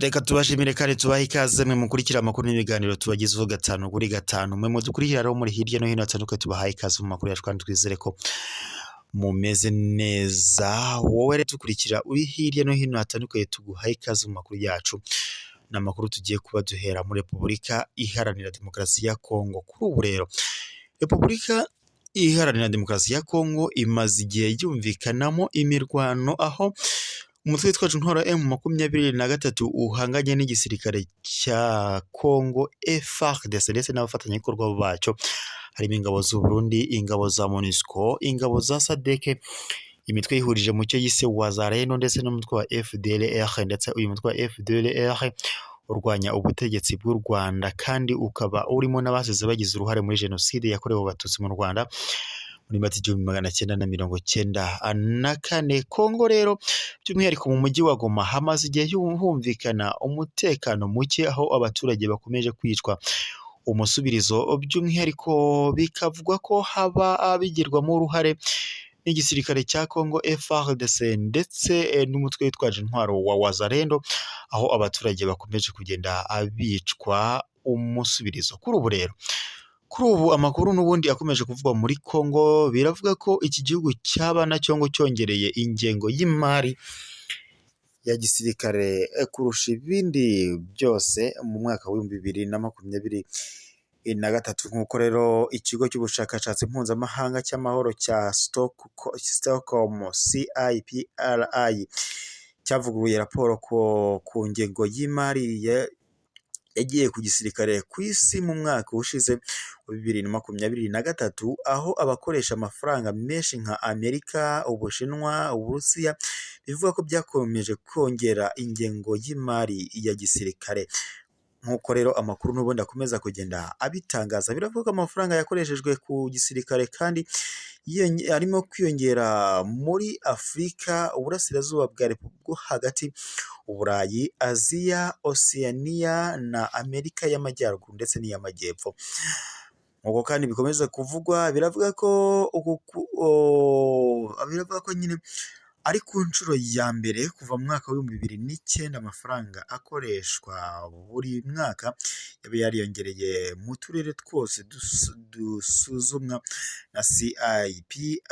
Reka tubashimire kandi tubahe ikaze mwe mukurikira amakuru n'ibiganiro tubagezaho gatanu kuri gatanu. Mwe mudukurikira rero muri hirya no hino hatandukanye, tubahaye ikaze mu makuru yacu kandi twizere ko mumeze neza. Wowe rero dukurikira uri hirya no hino hatandukanye, tuguhaye ikaze mu makuru yacu. Ni amakuru tugiye kuba duhera muri Repubulika Iharanira Demokarasi ya Kongo. Kuri ubu rero Repubulika Iharanira Demokarasi ya Kongo imaze igihe yumvikanamo imirwano, aho umutwe witwaje intwaro M23 uhanganye n'igisirikare cya Kongo FARDC ndetse n'abafatanyabikorwa bacyo, harimo ingabo z'u Burundi, ingabo za MONUSCO, ingabo za SADC, imitwe yihurije mu cyo yise Wazalendo ndetse n'umutwe wa FDLR. Ndetse uyu mutwe wa FDLR urwanya ubutegetsi bw'u Rwanda kandi ukaba urimo n'abasize bagize uruhare muri jenoside yakorewe Abatutsi mu Rwanda muri Mata 1994. Kongo rero, by'umwihariko mu mujyi wa Goma, hamaze igihe humvikana umutekano muke, aho abaturage bakomeje kwicwa umusubirizo, by'umwihariko bikavugwa ko haba bigirwamo uruhare n'igisirikare cya Kongo FARDC ndetse n'umutwe witwaje intwaro wa Wazalendo, aho abaturage bakomeje kugenda bicwa umusubirizo. Kuri ubu rero, kuri ubu amakuru n'ubundi akomeje kuvugwa muri Kongo, biravuga ko iki gihugu cyaba nacyo ngo cyongereye ingengo y'imari ya gisirikare kurusha ibindi byose mu mwaka w'2023, nk'uko rero ikigo cy'ubushakashatsi mpuzamahanga cy'amahoro cya Stockholm CIPRI cyavuguruye raporo ku ngengo y'imari yagiye ku gisirikare ku isi mu mwaka ushize wa 2023, aho abakoresha amafaranga menshi nka Amerika, Ubushinwa, Uburusiya bivuga ko byakomeje kongera ingengo y'imari ya gisirikare. Nk'uko rero amakuru n'ubundi akomeza kugenda abitangaza, biravuga ko amafaranga yakoreshejwe ku gisirikare kandi arimo kwiyongera muri Afurika, Uburasirazuba bwo hagati, Uburayi, Aziya, Osiyaniya na Amerika y'Amajyaruguru ndetse n'iy'Amajyepfo. Nk'uko kandi bikomeza kuvugwa, biravuga ko nyine ari ku nshuro ya mbere kuva mu mwaka w'2009 amafaranga akoreshwa buri mwaka yaba yariyongereye mu turere twose dusuzumwa na CIPRI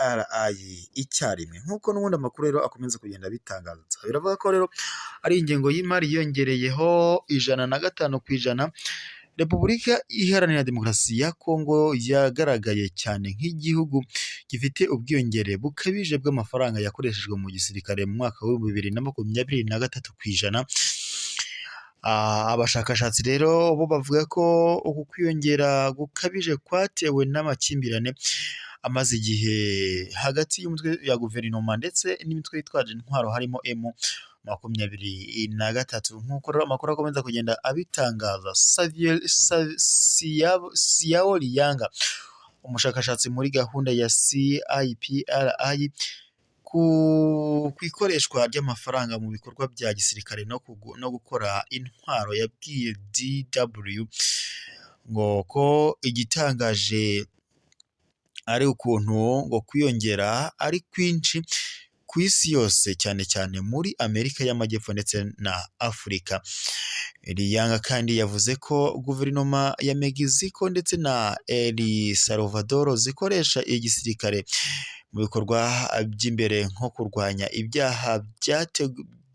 icyarimwe. Nk'uko n'ubundi amakuru rero akomeza kugenda abitangaza, biravuga ko rero ari ingengo y'imari yiyongereyeho 105%. Repubulika Iharanira Demokarasi ya Kongo yagaragaye cyane nk'igihugu gifite ubwiyongere bukabije bw'amafaranga yakoreshejwe mu gisirikare mu mwaka w'2023%. Abashakashatsi rero bo bavuga ko uku kwiyongera gukabije kwatewe n'amakimbirane amaze igihe hagati y'umutwe ya guverinoma ndetse n'imitwe yitwaje intwaro, harimo M23. Nk'uko rero amakuru akomeza kugenda abitangaza, Xiao Liang, umushakashatsi muri gahunda ya CIPRI ku ikoreshwa ry'amafaranga mu bikorwa bya gisirikare no gukora intwaro, yabwiye DW ngo ko igitangaje ari ukuntu ngo kwiyongera ari kwinshi ku isi yose, cyane cyane muri Amerika y'Amajyepfo ndetse na Afurika. Liang kandi yavuze ko guverinoma ya Mexico ndetse na El Salvador zikoresha igisirikare mu bikorwa by'imbere, nko kurwanya ibyaha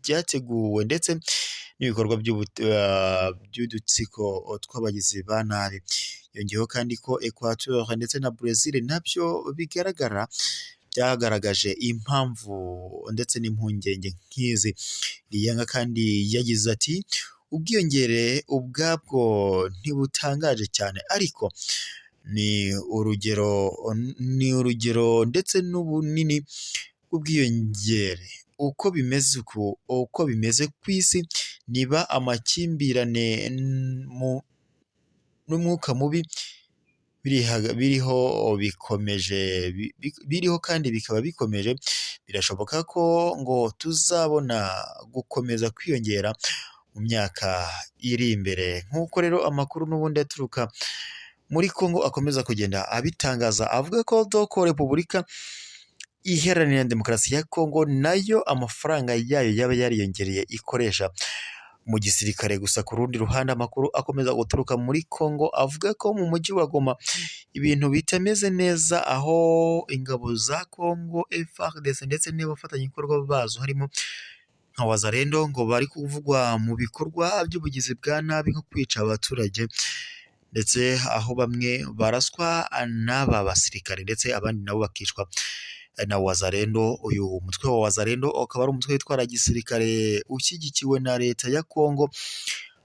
byateguwe ndetse n'ibikorwa by'udutsiko tw'abagizi ba nabi. Yongeyeho kandi ko Equateur ndetse na Brazil nabyo bigaragara byagaragaje impamvu ndetse n'impungenge nk'izi. Liang kandi yagize ati: "Ubwiyongere ubwabwo ntibutangaje cyane, ariko ni urugero ndetse n'ubunini bw'ubwiyongere uko bimeze ku isi, niba amakimbirane n'umwuka mubi biriho bikomeje biriho kandi bikaba bikomeje, birashoboka ko ngo tuzabona gukomeza kwiyongera mu myaka iri imbere." Nk'uko rero amakuru n'ubundi aturuka muri Congo akomeza kugenda abitangaza, avuga ko doko Repubulika Iharanira Demokarasi ya Congo nayo amafaranga yayo yaba yariyongereye ikoresha mu gisirikare. Gusa ku rundi ruhande amakuru akomeza guturuka muri Congo avuga ko mu mujyi wa Goma ibintu bitameze neza, aho ingabo za Congo FARDC ndetse n'abafatanyabikorwa bazo harimo nka Wazalendo ngo bari kuvugwa mu bikorwa by'ubugizi bwa nabi nko kwica abaturage, ndetse aho bamwe baraswa n'aba basirikare ndetse abandi nabo bakicwa na Wazalendo. Uyu mutwe wa Wazalendo ukaba ari umutwe witwara gisirikare ushyigikiwe na leta ya Congo,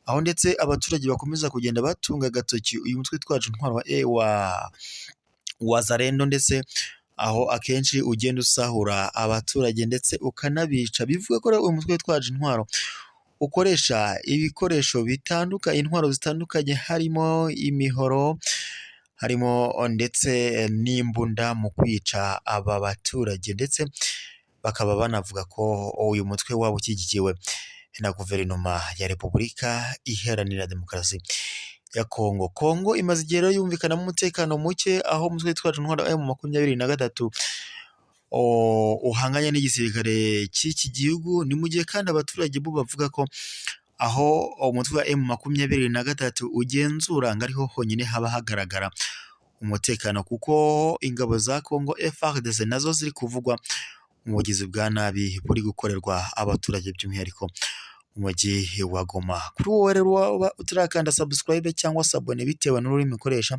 aho ndetse abaturage bakomeza kugenda batunga agatoki uyu mutwe witwaje intwaro wa Wazalendo, ndetse aho akenshi ugenda usahura abaturage ndetse ukanabica. Bivuga ko uyu mutwe witwaje intwaro ukoresha ibikoresho bitandukanye, intwaro zitandukanye, harimo imihoro, harimo ndetse n'imbunda mu kwica aba baturage, ndetse bakaba banavuga ko uyu mutwe waba ushyigikiwe na guverinoma ya Repubulika Iharanira Demokarasi ya Kongo. Kongo imaze igihe rero yumvikanamo umutekano muke, aho umutwe witwaje intwaro M23 uhanganye n'igisirikare cy'iki gihugu. Ni mu gihe kandi abaturage bo bavuga ko aho umutwe wa M23 ugenzura ngo ariho honyine haba hagaragara umutekano, kuko ingabo za Congo FARDC nazo ziri kuvugwa mu bugizi bwa nabi buri gukorerwa abaturage by'umwihariko mu mujyi wa Goma. Kuri wowe rero waba utarakanda subscribe cyangwa s'abonner bitewe n'ururimi ukoresha,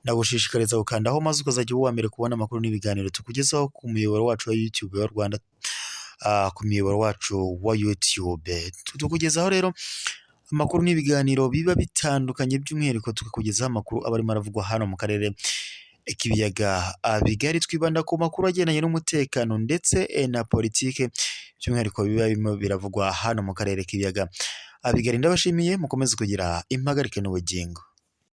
ndagushishikariza gukandaho maze ukazajya uba uwa mbere kubona amakuru n'ibiganiro tukugezaho ku muyoboro wacu wa YouTube wa Rwanda, ku muyoboro wacu wa YouTube. Tukugezaho rero amakuru n'ibiganiro biba bitandukanye, by'umwihariko tukakugezaho amakuru aba arimo aravugwa hano mu karere k'ibiyaga bigari. Twibanda ku makuru agendanye n'umutekano ndetse na politike, by'umwihariko biba birimo biravugwa hano mu karere k'ibiyaga bigari. Ndabashimiye, mukomeze kugira impagarike n'ubugingo.